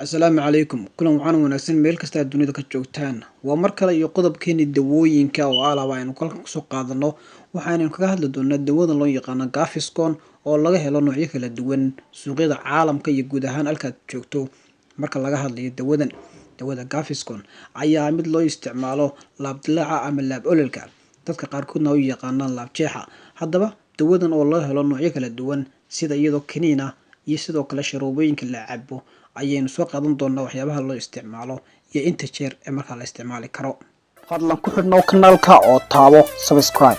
Asalaamu calaykum, kulan wacan wanaagsan meel kasta aad dunida ka joogtaan. Waa mar kale iyo qodobkeeni dawooyinka oo alaba aynu kolka kusoo qaadano. Waxaanaynu kaga hadli doonaa dawada loo yaqaano Gaviscon oo laga helo noocyo kala duwan suuqyada caalamka iyo guud ahaan halkaad joogto. Marka laga hadlayo dawadan, dawada Gaviscon ayaa mid loo isticmaalo laab dilaaca ama laab ololka, dadka qaarkoodna u yaqaanaan laab jeexa. Haddaba dawadan oo loo helo noocyo kala duwan, sida iyadoo kaniina iyo sidoo kale sharoobooyinka la cabo, ayaynu soo qaadan doonaa waxyaabaha loo isticmaalo iyo inta jeer ee markaa la isticmaali karo. Fadlan ku xidhnow kanaalka oo taabo subscribe,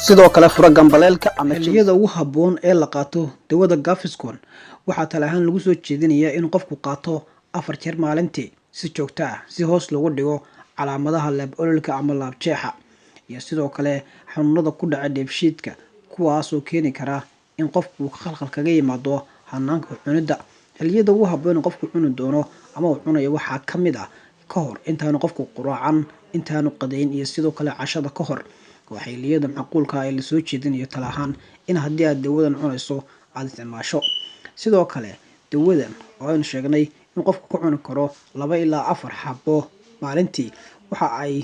sidoo kale fura gambaleelka. Ama xilliyada ugu habboon ee la qaato dawada Gaviscon, waxaa tala ahaan lagu soo jeedinayaa inuu qofku qaato 4 jeer maalintii si joogto ah, si hoos loogu dhigo calaamadaha laab ololka ama laab jeexa iyo sidoo kale xanuunada ku dhaca dheefshiidka, kuwaasoo keeni kara in qofku khalkhal kaga yimaado hanaanka cunidda. Xilliyada ugu habboon ee qofku cuni doono ama uu cunayo waxaa ka mid ah ka hor intaanu qofku quraacan, intaanu qadayn iyo sidoo kale cashada ka hor. Waa xilliyada macquulka ah ee lasoo jeedinayo tala ahaan in haddii aad dawadan cunayso aada isticmaasho. Sidoo kale dawadan oo aynu sheegnay in qofku ku cuni karo 2 ilaa 4 xabo maalintii, waxa ay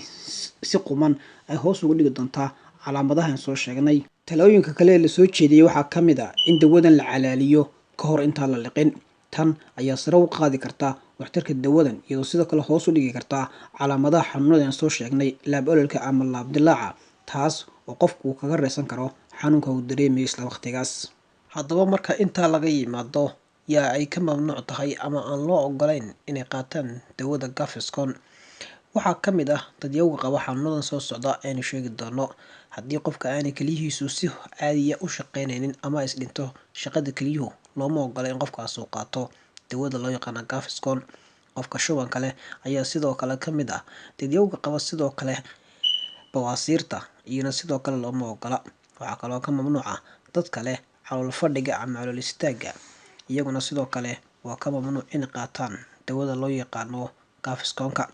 si quman ay hoos ugu dhigi doontaa calaamadahan soo sheegnay. Talooyinka kale ee lasoo jeediyey waxaa ka mid ah in dawadan la calaaliyo ka hor intaan la liqin. Tan ayaa sare u qaadi karta waxtarka dawadan, iyadoo sidoo kale hoos u dhigi karta calaamadaha xanuunada aan soo sheegnay, laab ololka ama laab dilaaca, taas oo qofku kaga reysan karo xanuunka uu dareemayo isla waqtigaas. Haddaba marka intaa laga yimaado, yaa ay ka mamnuuc tahay ama aan loo ogolayn inay qaataan dawada Gaviscon? Waxaa ka mid ah dadyowga qaba xanuunadan soo socda aynu sheegi doono. Haddii qofka aanay keliyihiisu si caadiya u shaqeynaynin ama is dhinto shaqada keliyuhu, looma ogola in qofkaas uu qaato dawada loo yaqaano Gaviscon. Qofka shubanka leh ayaa sidoo kale ka mid ah dadyowga qaba sidoo kale bawaasiirta, iyana sidoo kale looma ogola. Waxaa kaloo ka mamnuuc ah dadka leh calool fadhiga ama calool istaagga, iyaguna sidoo kale waa ka mamnuuc inay qaataan dawada loo yaqaano Gavisconka.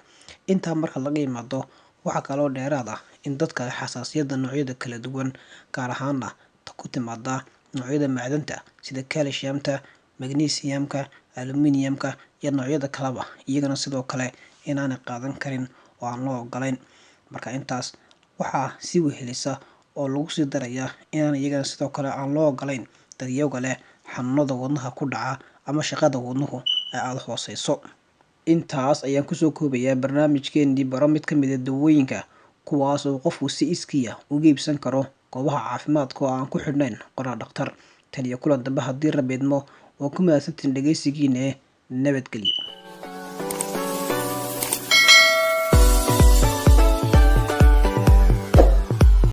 Intaa marka laga yimaado, waxaa kaloo dheeraad ah in dadka leh xasaasiyadda noocyada kala duwan, gaar ahaana ta ku timaada noocyada macdanta sida calciumta, magnesiumka, aluminiumka iyo noocyada kaleba, iyagana sidoo kale inaanay qaadan karin oo aan loo ogolayn. Marka intaas waxaa sii wehelisa oo lagu sii darayaa inaan iyagana sidoo kale aan loo ogolayn dadyowga leh xanuunada wadnaha ku dhaca ama shaqada wadnuhu ay aada hooseyso. Intaas ayaan kusoo koobayaa barnaamijkeenii baro mid ka mid a dawooyinka, kuwaas oo qofku si iskiya uga iibsan karo goobaha caafimaadka oo aan ku xidhnayn qoraal dhakhtar. Tan iyo kulan dambe haddii Rabbi idmo, waa ku mahadsantiin dhegeysigiina. Nabadgelyo.